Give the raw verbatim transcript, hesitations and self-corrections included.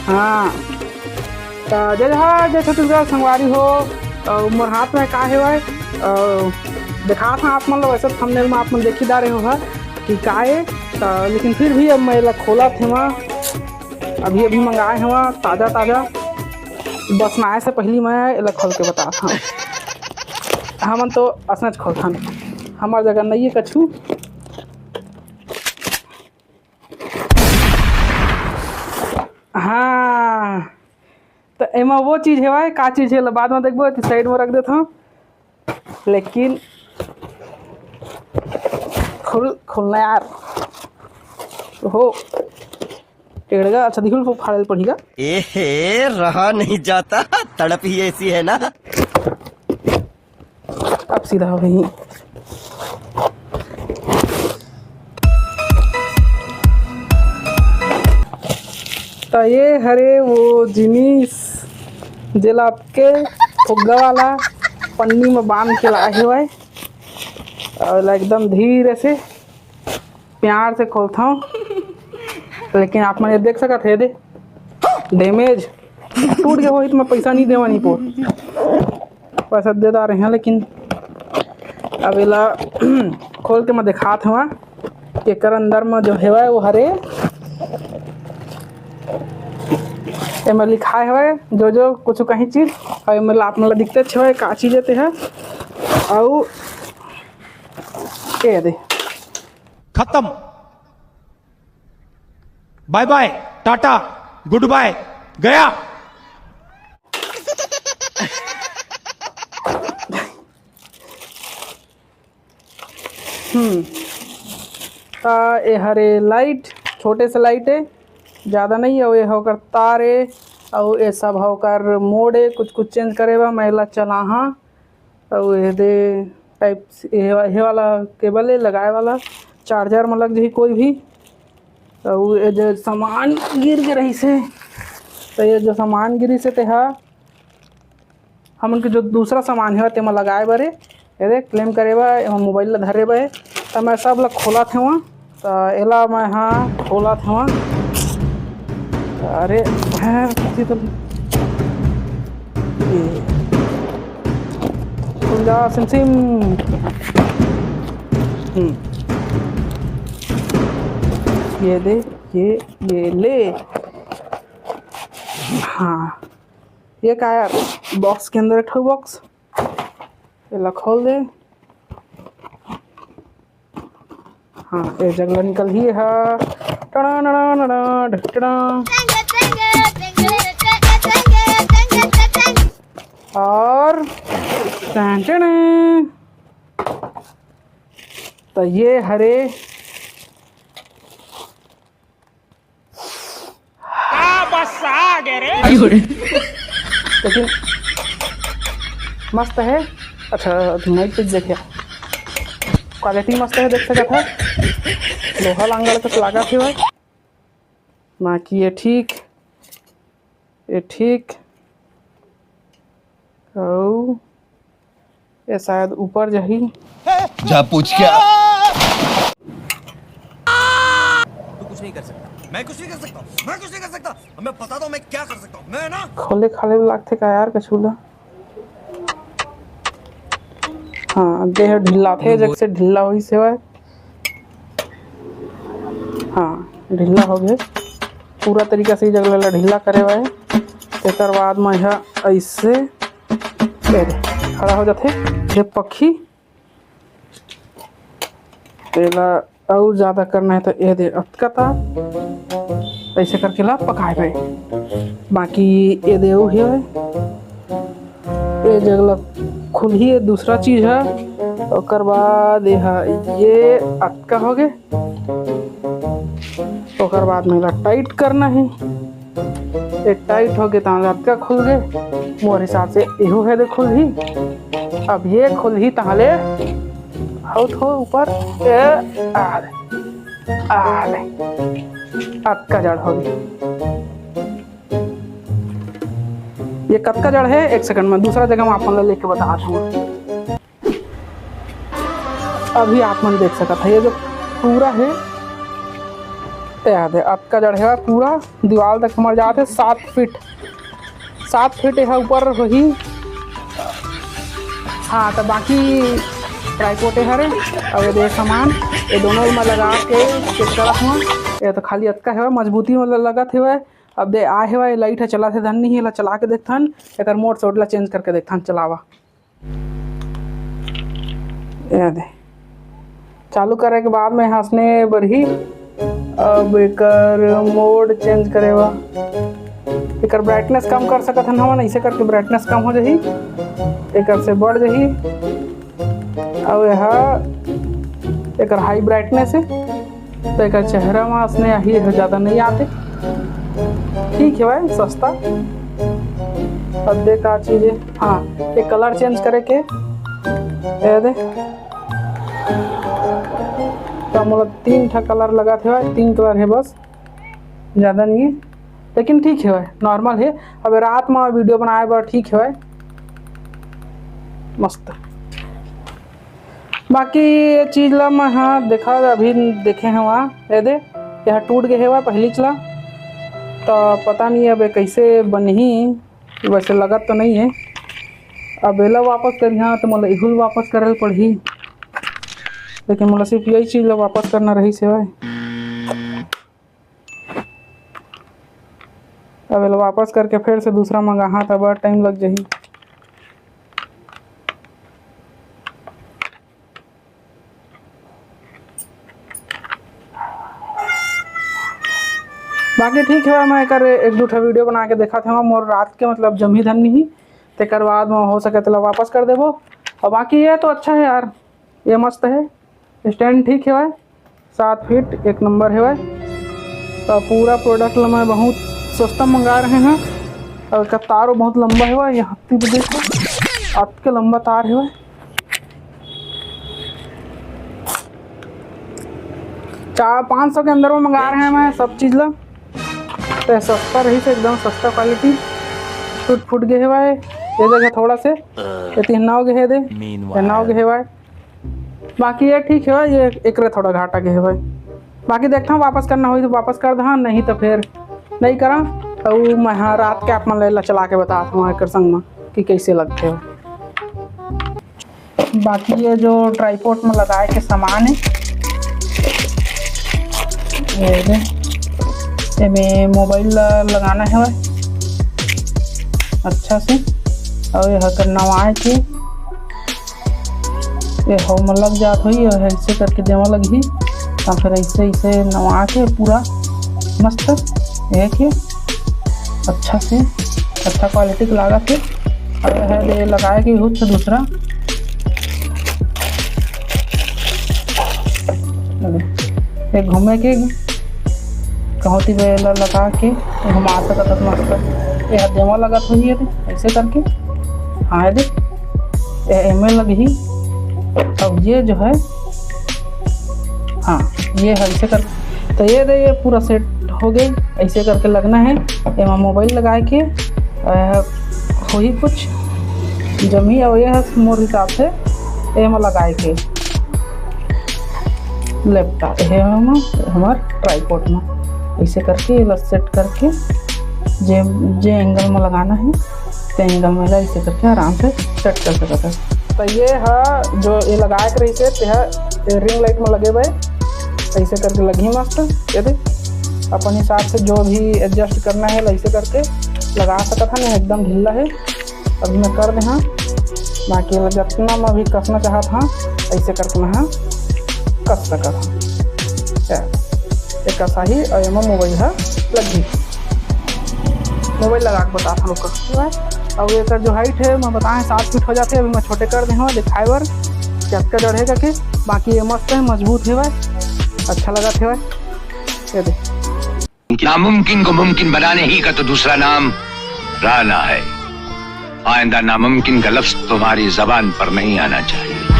हाँ, त जय जोहार, जय छत्तीसगढ़ संगवारी हो। अउ मोर हाथ में का हेवय, अउ देखात हंव आप मन ल, वैसे थंबनेल में आप मन देखी डारे हो हा कि का ए, त लेकिन फिर भी अब मैं एला खोलत हंव। अभी अभी मंगाए हंव, ताजा ताजा। बसनाए से पहली मैं एला खोल के बतात हंव। हमन तो असनेच खोलथन, हमर जगह नइये कछु। हाँ, त एमा वो चीज हेवय, का चीज हे, बाद में देखबो, एती साइड में रख देथंव। लेकिन खुल, खुलना यार। ओहो, टेढ़गा, अच्छा, दिखुल को फाड़ल पड़ेगा। एहे, रहा नहीं जाता, तड़प ही ऐसी है ना। अब सीधा हो गई। त ये हरे वो जिनिस, जेला आपके फुग्गा वाला पन्नी में बांध के लाए हुए, अउ एला एकदम धीरे से प्यार से खोलथंव। लेकिन आप मन ये देख सकत हे, दे डैमेज, टूट गए होही त मैं पैसा नहीं देवा, नहीं पोर। पैसा दे डारे हंव, लेकिन अब एला खोल के मैं देखात हंव कि एकर अंदर में जो हेवय वो हरे, एमे लिखाय हवय जो जो कुछ कहीं चीज, अउ एमे आप मन ला दिखते हवय का चीज हे ते ह। अउ ए दे खत्म, बाय बाय, टाटा, गुड बाय, गया। हम्म, त ए हरे लाइट, छोटे से लाइट हे, ज़्यादा नहीं हे। अउ ए ह ओकर तार हे, अउ ए सब ह ओकर मोड हे, कुछ कुछ चेंज करे बर। मैं एला चलाहा, अउ ए दे टाइप से, ए, ए वाला केबल हे लगाए वाला, चार्जर में लग जाही कोई भी। अउ ए जो सामान गिर के रहिस हे, त ए जो सामान गिरिस हे, तेहा हमन के जो दूसरा सामान हे, तेमा लगाए बर हे। एदे क्लेम करे बर, एमा मोबाइल ला धरे बर हे। त मैं सब ला खोलत हवं। त एला मैं हा खोलत हवं। अरे, हैं, कथी तो ये। खुल जा, सिम सिम। हम्म। ये दे, ये, ये ले। हाँ। ये का यार, बॉक्स के अंदर एक ठो बॉक्स, एला खोल दे। हाँ, ये जगला निकलही हा। टड़ा, टड़ा, टड़ा, टड़ा। और टन, टन। त ये हरे का बस आ गए रे। लेकिन मस्त हे। अच्छा, माइक पे देखे, क्वालिटी मस्त हे, देख सकत हे, लोहा लांगड़ कस लागत हे भाई। बाकी ये ठीक, ये ठीक। अउ ये शायद ऊपर जाही। जा पूछ क्या? तू कुछ नहीं कर सकता, मैं कुछ नहीं कर सकता, मैं कुछ नहीं कर सकता। अब मैं बताता हूँ मैं क्या कर सकता हूँ। मैं ना खोले खाले लागथे का यार कछू ला? हाँ, देह ढिल्ला थे, जैसे ढिल्ला होइस हे। हाँ, ढिल्ला हो गए। पूरा तरीका से ये जगह ला ढीला करे हुआ है। तेकर बाद में यह ऐसे, ये दे, खड़ा हो जाथे। ये पक्षी, तेला अउ ज्यादा करना है तो ये दे अटकता, ऐसे करके ला पकाए भाई। बाकी ये दे, वो है, ये जगह ला खुलही, ये दूसरा चीज है। ओकर बाद ये है, ये अटका हो गए। ओकर बाद में एला टाइट करना ही। ये टाइट हो गए, तहाँ अतका खुल गए। मोर हिसाब से एहू है दे खुलही। अब ये खुलही तहाँ ले, आउट हो ऊपर, ए, आ ले, आ ले। अतका जड़ हो गई। ये कतका जड़ है, एक सेकंड में दूसरा जगह में आप मन ला लेके बतात हूँ। अभी आप मन देख सकत है, ये जो पूरा है, ए दे, अतका जड़ हे पूरा दीवाल तक हमर जात हे सात फीट, सात फीट एहा ऊपर होही। हाँ, तो बाकी ट्राइपॉड हरे, अब ये दे सामान, ये दोनों में लगा के चेक करत हूँ। ये तो खाली अतका हेवय, मजबूती में लगत हेवय। अब दे आ हेवय, लाइट ह चलत हे धन नहीं, एला चला के देखथन, एकर मोड सोड ला चेंज करके देखथन। चलावा, ये दे, चालू करे के बाद में हंसने बरही। अब एकर मोड चेंज करे बा, एकर ब्राइटनेस कम कर सकत हन हमन, ऐसे करके ब्राइटनेस कम हो जाही, एकर से बढ़ जाही। अब यह एकर हाई ब्राइटनेस है, तो एकर चेहरा में असने आही है, ज्यादा नहीं आते। ठीक है भाई, सस्ता। अब दे का चीज है, हाँ, एक कलर चेंज करे के, ये दे, तो मोला तीन ठा कलर लगा थे भाई, तीन कलर है बस, ज्यादा नहीं है, लेकिन ठीक है भाई, नॉर्मल है। अब रात में वीडियो बनाए बर ठीक है भाई, मस्त। बाकी ये चीज ला मैं, हाँ, देखा, अभी देखे हवा, ये दे, यह टूट गए हवा पहली चला, तो पता नहीं अब ये कैसे बनही, वैसे लगत तो नहीं है। अब एला वापस करिहा तो मोला इहुल वापस करे ल पड़ही, लेकिन मोला सिर्फ यही चीज ला वापस करना रही से भाई। अब एला वापस करके फिर से दूसरा मंगाहा त बड़ टाइम लग जाही। बाकी ठीक है, मैं एकर एक दू ठा वीडियो बना के देखत हवं, मोर रात के मतलब जमी धन नहीं, तेकर बाद में हो सके तेला वापस कर देबो। और बाकी ये तो अच्छा है यार, ये मस्त है, स्टैंड ठीक है भाई, सात फीट एक नंबर है भाई। तो पूरा प्रोडक्ट ला मैं बहुत सस्ता मंगा रहे हैं, और एकर तारो बहुत लंबा है भाई, यहाँ पे भी देखो, अतके लंबा तार है भाई। चार पाँच सौ के अंदर में मंगा रहे हैं मैं सब चीज ला, तो सस्ता रही से एकदम सस्ता क्वालिटी, टूट फूट गए है भाई, ये जगह थोड़ा से, ये तीन नाव गए दे, ये नाव गए भाई। बाकी ये ठीक है भाई, ये एकरे थोड़ा घाटा गए है भाई। बाकी देखता हूँ, वापस करना होई तो वापस कर दहा, नहीं तो फिर नहीं करा। तो मैं, हाँ, रात के आप मन ला चला के बतात हूँ एकर संग में कि कैसे लगते हो। बाकी ये जो ट्राइपॉड में लगाए के सामान है, ये दे, एमे मोबाइल ला लगाना है अच्छा से, और ये हकर नवाए के ये हो में लग जात होई, और ऐसे करके देवा लगही, तो फिर ऐसे, ऐसे नवा के पूरा मस्त एक ये अच्छा से, अच्छा क्वालिटी के लागत है। और ये है दे लगाए के हुच दूसरा, ये घूमे के कहूँ ती बेला लगा के घुमा सकत हस मस्त। ये देवा लगत होई है, ऐसे करके, हाँ, ये देख, ये एमे लगही। अब ये जो है, हाँ, ये है ऐसे कर, तो ये दे, ये पूरा सेट हो गए। ऐसे करके लगना है, एमा मोबाइल लगाए के, अ, होही कुछ जमी, और ये है मोर हिसाब से एमा लगाए के लेपटा, ये हम हमार ट्राइपॉड में ऐसे करके एला सेट करके जे, जे एंगल में लगाना है, ते एंगल में ला ऐसे करके आराम से सेट कर सकत है। तो ये हा जो ये लगाए के रही से, ते हा ये रिंग लाइट में लगे हुए, ऐसे करके लगही मस्त। ये दे, अपन हिसाब से जो भी एडजस्ट करना है, ऐसे करके लगा सकत है, नहीं एकदम ढीला है। अभी मैं कर दे हाँ, बाकी ला जितना मैं भी कसना चाहत हाँ, ऐसे करके मैं हाँ कस सकत हाँ। चल, ये कसा ही, और एमा मोबाइल हा लगही। मोबाइल लगा के बतात हूँ, रुको। ठीक है? और एकर जो हाइट है, मैं बताएं, सात फीट हो जाते। अभी मैं छोटे कर दे हूँ, दिखाए बर कि अतका डर है करके। बाकी ये मस्त है, मजबूत है भाई, अच्छा लगा थे भाई। ये दे। नामुमकिन को मुमकिन बनाने ही का तो दूसरा नाम राना है। आइंदा नामुमकिन का लफ्ज तुम्हारी जबान पर नहीं आना चाहिए।